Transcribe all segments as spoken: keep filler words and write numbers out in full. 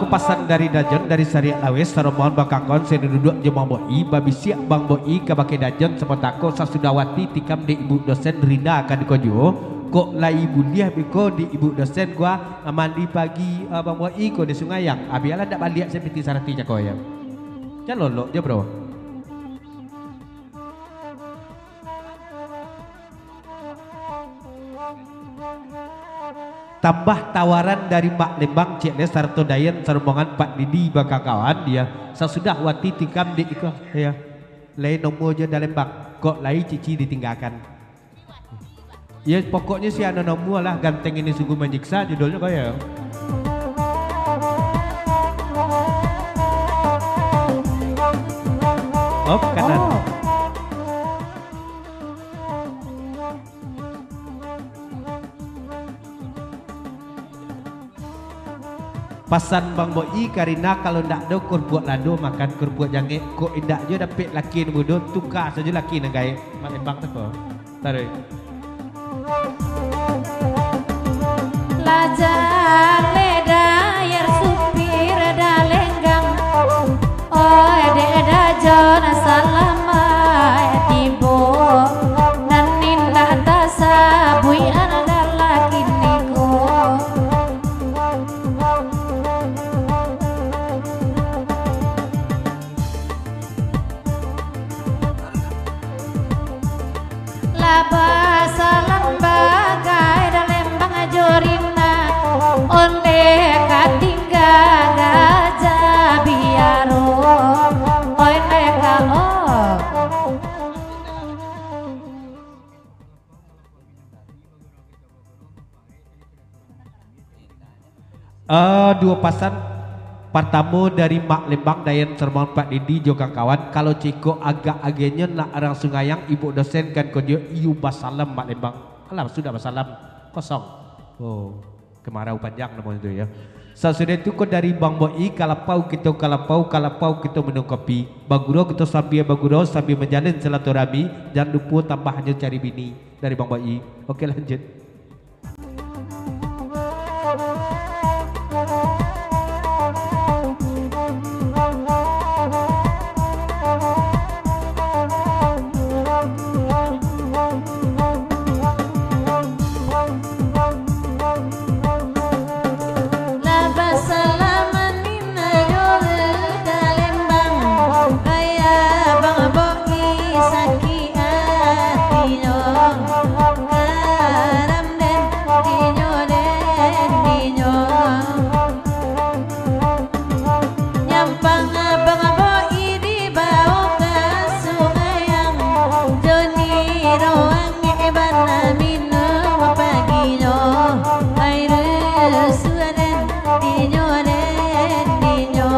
Pasan dari Dajon, dari Sariak Laweh, sarombongan bakangkon, sinan duduak jo Bang Boi, babisiak Bang Boi kabake Dajon, samantako sasudah wati tikam dek ibu dosen Rina kan ko juo, kok lai buliah beko dek ibu dosen gua, ah, mandi pagi, ah, Bang Boi ko di Sungai Ayang, ah, bialah ndak baliak sapiti sarati cako yo. Jan lolok jo, bro. Tambah tawaran dari Mak Lembang, Cik Les, sarato Dayan, sarombongan Pak Didi bakakawan, yo. Sasudah wati tikam di iko, yo. Lai nomor jo Da Lembang, kok lai cici ditinggakan. Yo, pokoknyo si Ano Nomor lah, Ganteng Ini Sungguh Menyiksa, judulnyo ko yo. Op, kanan. Oh. Pasan Bang Boi ka Rina, kalau ndak ado kurpuak lado, makan kurpuak jangek. Kok indak jo dapek laki nan mudo, tuka sajo laki nan gaek. Mak Lembang tu ko. Taruih. Lah jaleh dayar supir Da Lenggang. Oi, dek Dajon salamaik tibo, nan indak tasabuik andaklah kini ko. Lah basalam bagai Da Lembang jo Rina, ondeh ka tingga gajah biaro, ondeh ka, oh. Ah, duo pasan. Partamo dari Mak Lembang, Dayan Sermon, Pak Didi jo kawan-kawan. Kalau cako agak agiahnyo nak urang Sungai Ayang, ibu dosen kan ko juo, iyo basalam Mak Lembang. Alah, sudah basalam, kosong. Oh, kemarau panjang namonyo tu yo. Sasudah tu ko dari Bang Boi, ka lapau kito, ka lapau, ka lapau kito minum kopi. Bagurau kito sambia bagurau, sambia manjalin silaturahmi. Jan lupo tambah hanyo cari bini dari Bang Boi. Oke, lanjut. Lah basalaman Nina jo Da Lembang, ayah Bang Boi sakik atinyo, karam den dinyo, den dinyo. Nyampang Bang Boi dibao ka Sungai Ayang, jo Niro angek bana minum paginyo, air susu den dinyo, den dinyo.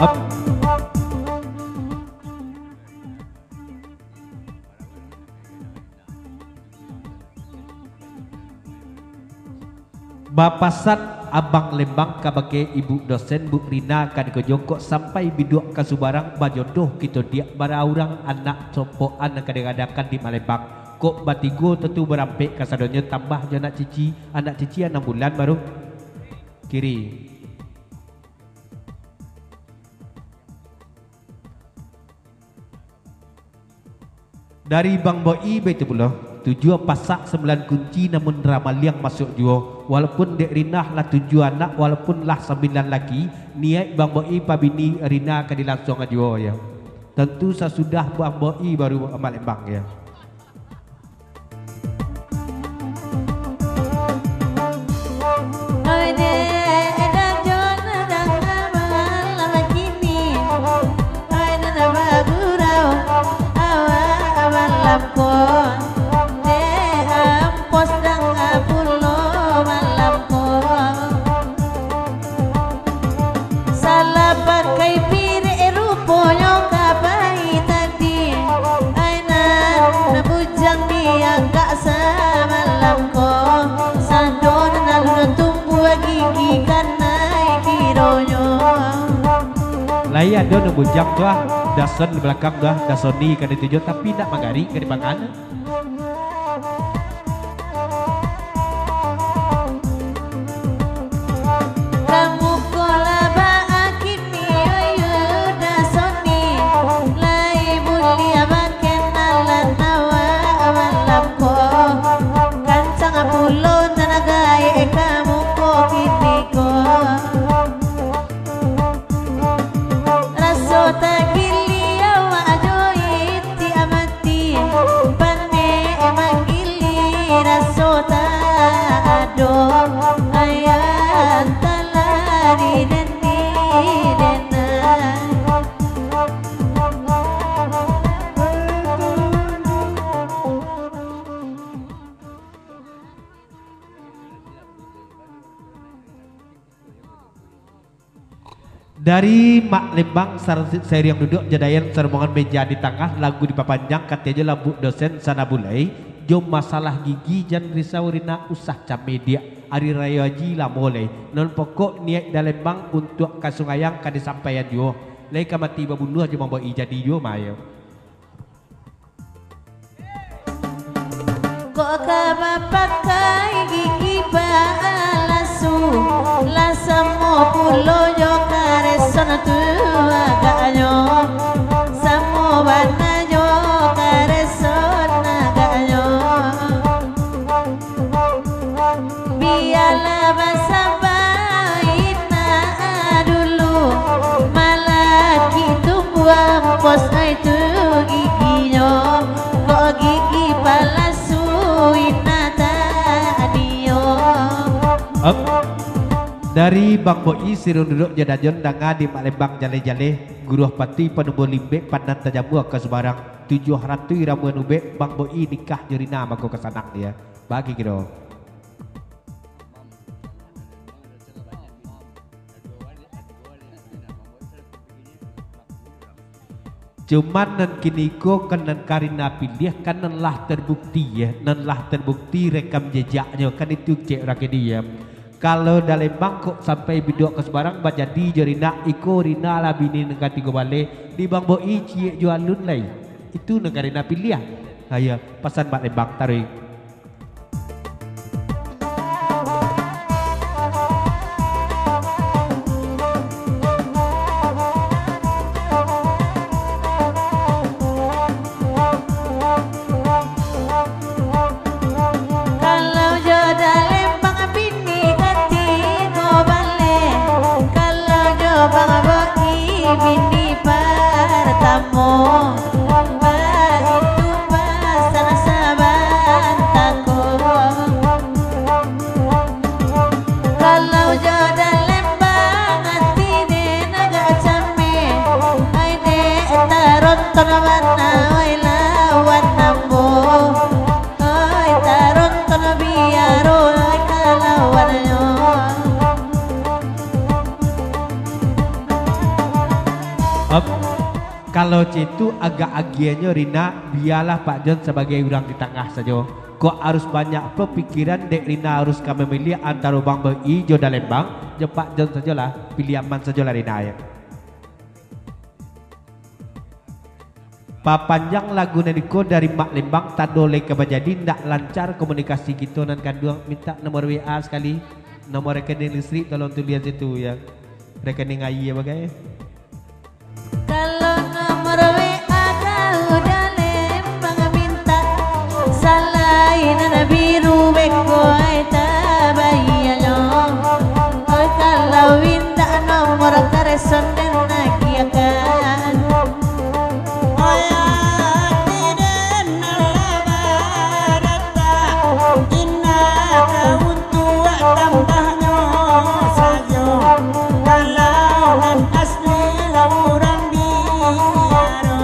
Ap. Bapasan Abang Lembang kabake ibu dosen, Bu Rina, kan ko jongkok sampai biduak ka subarang, bajodoh kito diak bara urang, anak sompokan nan ka diadakan di Malembang. Kok batigo tantu barampek kasadonyo, tambah jo anak cici, anak cici anam bulan baru. Kiri. Dari Bang Boi baitu pulo, tujuah pasak sambilan kunci, namun ramaliang masuak juo, walaupun dek Rinah lah tujuah anak, walaupun lah sambilan laki, niaik Bang Boi pabini Rina ka dilangsuangan juo, yo. Tantu sasudah Bang Boi baru Amak Lembang, yo. Salah pakai pirek ruponyo ka pai tadi. Ai nan bujang diangkak samalam ko, sado nan alun tumbuah gigi kanai kironyo. Lai ado nan bujang tu ah, Dason di balakang tu ah, Dasoni ka dituju, tapi indak magarik ka dipangan. Ka muko Ayah talari dan di denai. Dari Mak Lembang sar-, sairiang duduak jo Dayan sarombongan meja di tangah, lagu dipapanjang, kato jo lambuik dosen sana bulai, jo masalah gigi jan risau Rina usah camediak, ari rayo aji lamo lai, nan pokok niaik Dalembang untuak ka Sungayang ka disampaian juo, lai ka mati babuluah jo Bang Boi jadi juo mah yo. Kok ka bapakai gigi palasu, lah samo pulo jo kareson tu agaknyo, samo bana jo kareson agaknyo. Bialah basaba Ina dulu, malakik tumbuah pos ai tu giginyo, kok gigi palasu Ina tadiyo. Op. Dari Bang Boi, sirun duduk jo Dajon, danga di Mak Lembang jaleh-jaleh, guruah patuih panumbuah limbek, pandan tajamua ka subarang, tujuah ratuih ramuan ubek, Bang Boi nikah jo Rina mako ka sanak dia. Bagi kiro. Cuman nan kiniko kan nan ka Rina piliah, kan nan lah terbukti, yo, nan lah terbukti rekam jejaknyo, kan itu cek urang kini, yo. Kalau Dalembang kok sampai biduak ka subarang, bajadi jo Rina, iko Rina lah bini nan katigo baleh, di Bang Boi ciek jo alun lai. Itu nan ka Rina piliah. Ha, iyo, pasan Mak Lembang, taruih. Kalau jo Dalembang bini katigo baleh, kalau jo Bang Boi bini partamo. Baitu pasan sabanta ko. Kalau jo Dalembang ati den agak cameh, ai dek taronton bana oi lawan ambo. Oi taronton biaro oi kalawannyo. Op. Kalau caitu agak agiahnyo Rina, bialah Pak Jon sabagai urang di tangah sajo. Kok harus banyak pulo pikiran dek Rina harus ka mamiliah antaro Bang Boi jo Dalembang, jo Pak Jon sajolah, piliah aman sajolah Rina, yo. Papanjang lagu nan iko dari Mak Lembang, tando lai ka bajadi, ndak lancar komunikasi kito nan kanduang, mintak nomor W A sakali, nomor rekening listrik tolong tulian situ, yo. Rekening aia bagai. Kalau nomor W A kau Dalembang mintak, salain nan biru beko ai tabaianyo. Oi kalau indak nomor kareson den agiahkan. Oi ati den lah badatak, indak ka untuak tambahnyo sajo. Kalau nan asli lah urang biaro.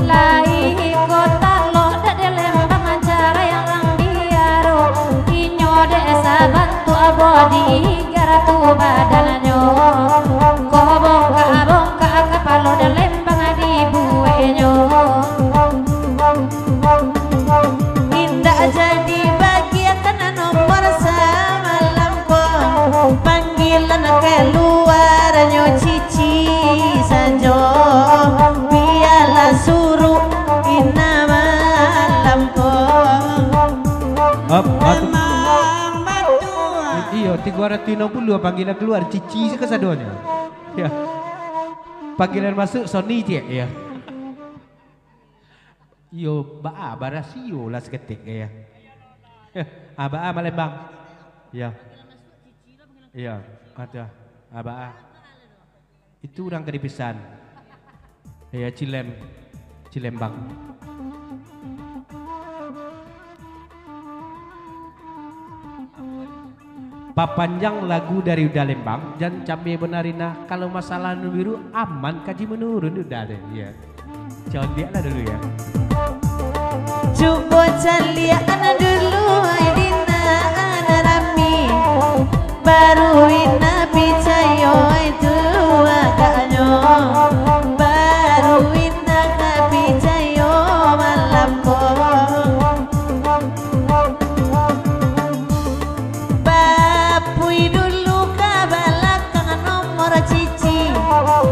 Lai iko talok dek Dalembang mancarai urang biaro. Inyo dek sabantuak bodi, garatu badannyo. Ko bongkak-bongkak kapalo Dalembang dibueknyo. Indak jadi bagiakan nomor samalam ko. Panggilan kaluarnyo cici sajo. Bialah suruh Ina malam ko. Op, op. Memang batua. Iyo, tigo ratuih enam puluah panggilan kalua, cici kasadonyo. Yo. Panggilan masuk Sony ciek, yo. Iyo, baa, barasio lah saketek, yo. Ah, baa, Mak Lembang. Iyo. Iyo, ado. Abah, ah. Itu urang ka dipisan. Iyo, Cilem. Cilembang. Papanjang lagu dari Uda Lembang, jan cameh bana Rina. Kalau masalah nan biru, aman kaji manurun Uda tu. Iyo. Caliaklah dulu, yo. Cubo caliak nan dulu, ai Rina, nan rami. Baru Rina picayo, ai tu agaknyo. Baru Rina ka picayo malam ko. Bapui dulu ka balakang nomor cici,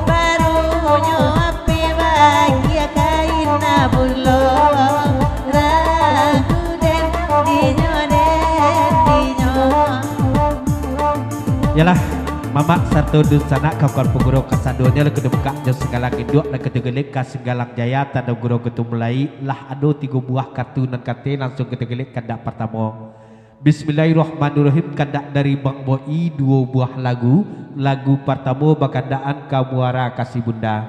barunyo ape bagia kaina pulo, ragu den dinyo, den dinyo. Yalah, mamak sarato dunsanak, kawan-kawan panguru kasadonyo, lah ka dibuka jo singgalang induak, lah ka digelek ka singgalang jaya, tando guru Ketumulai, lah ado tigo buah kartu nan kate, langsuang ka digelek kandak partamo. Bismillahirrahmanirrahim, kandak dari Bang Boi duo buah lagu. Lagu partamo bakandaan ka Muara Kasih Bunda.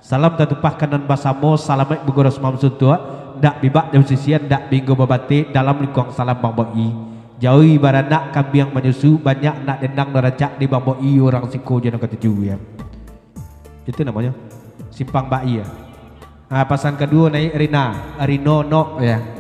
Salam tatumpah ka nan basamo, salamaik bagoros mamsuntuak, ndak bibak daun sisian, ndak binggo babatik, dalam lingkuang salam Bang Boi. Jauhi baranak kambiang manyusu, banyak nak dendang nan rancak di Bang Boi, urang siko jo nan katuju, yo. Itu namonyo Simpang Bai, yo. Ah, pasan kaduo naiak Rina, Rino nok, yo.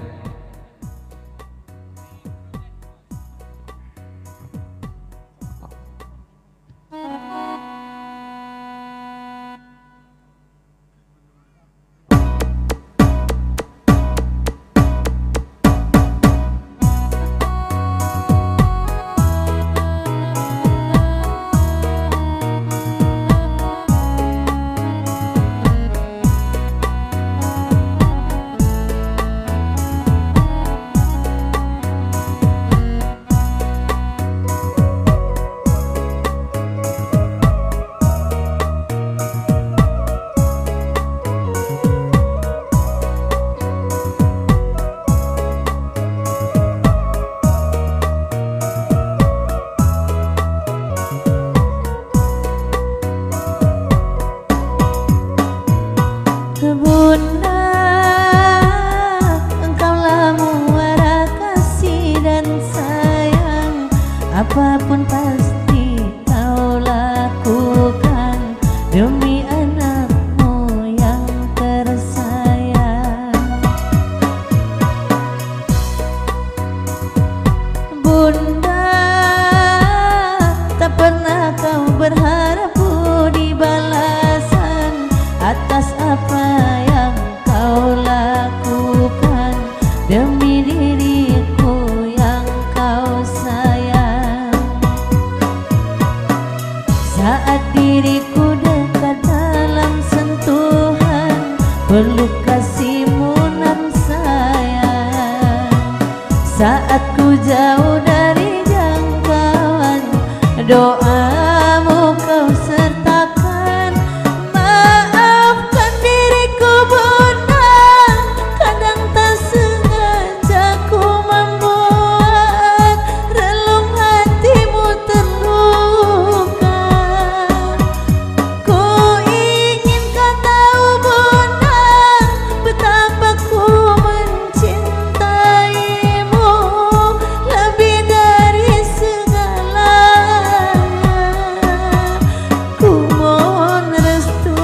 Bunda, engkaulah muara kasih dan sayang. Apapun pasti kau lakukan demi anakmu yang tersayang. Bunda, tak pernah kau berharap budi balasan atas apa yang kau lakukan demi diriku yang kau sayang. Saat diriku dekat dalam sentuhan, peluk kasihmu nan sayang. Saat ku jauh dari jangkauan, doamu kau sertakan. Maafkan diriku, Bunda, kadang tak sengaja ku membuat relung hatimu terluka. Ku ingin kau tahu, Bunda, betapa ku mencintaimu lebih dari segalanya. Ku mohon restu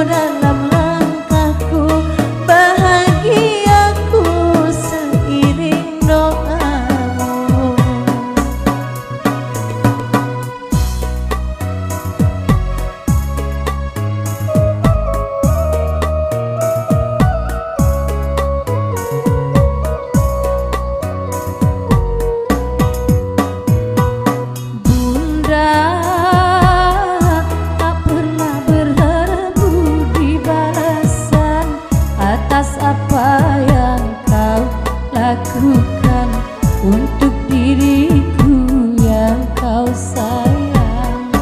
dalam langkahku, bahagiaku seiring doamu. Bunda, tak pernah berharap budi balasan atas apa yang kau lakukan untuk diriku yang kau sayang.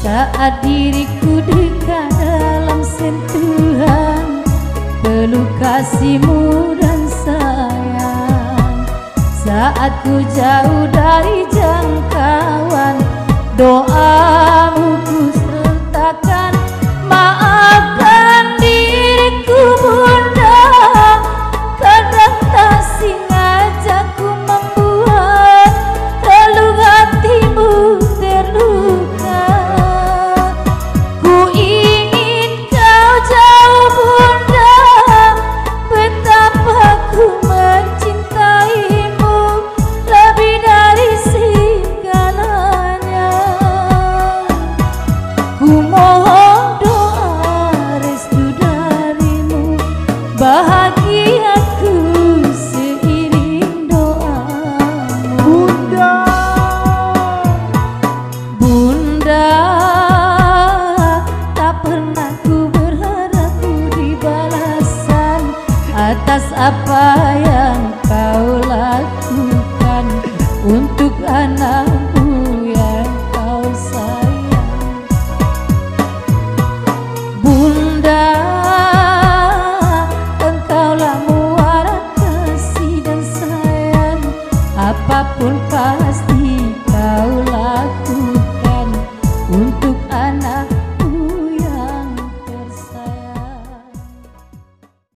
Saat diriku dekat dalam sentuhan peluk kasihmu dan sayang. Saat Aku jauh dari jangkauan, doamu ku sertakan. Maafkan diriku, Bunda, kadang tak sengaja ku membuat relung hatimu terluka. Ku ingin kau jauh, Bunda, betapa ku mencintaimu lebih dari segalanya. Ku mohon doa restu darimu, bahagiaku seiring doamu. Bunda. Bunda, tak pernah ku berharap budi balasan atas apa yang kau lakukan untuk anakmu yang kau sayang. Bunda, engkaulah muara kasih dan sayang, apapun pasti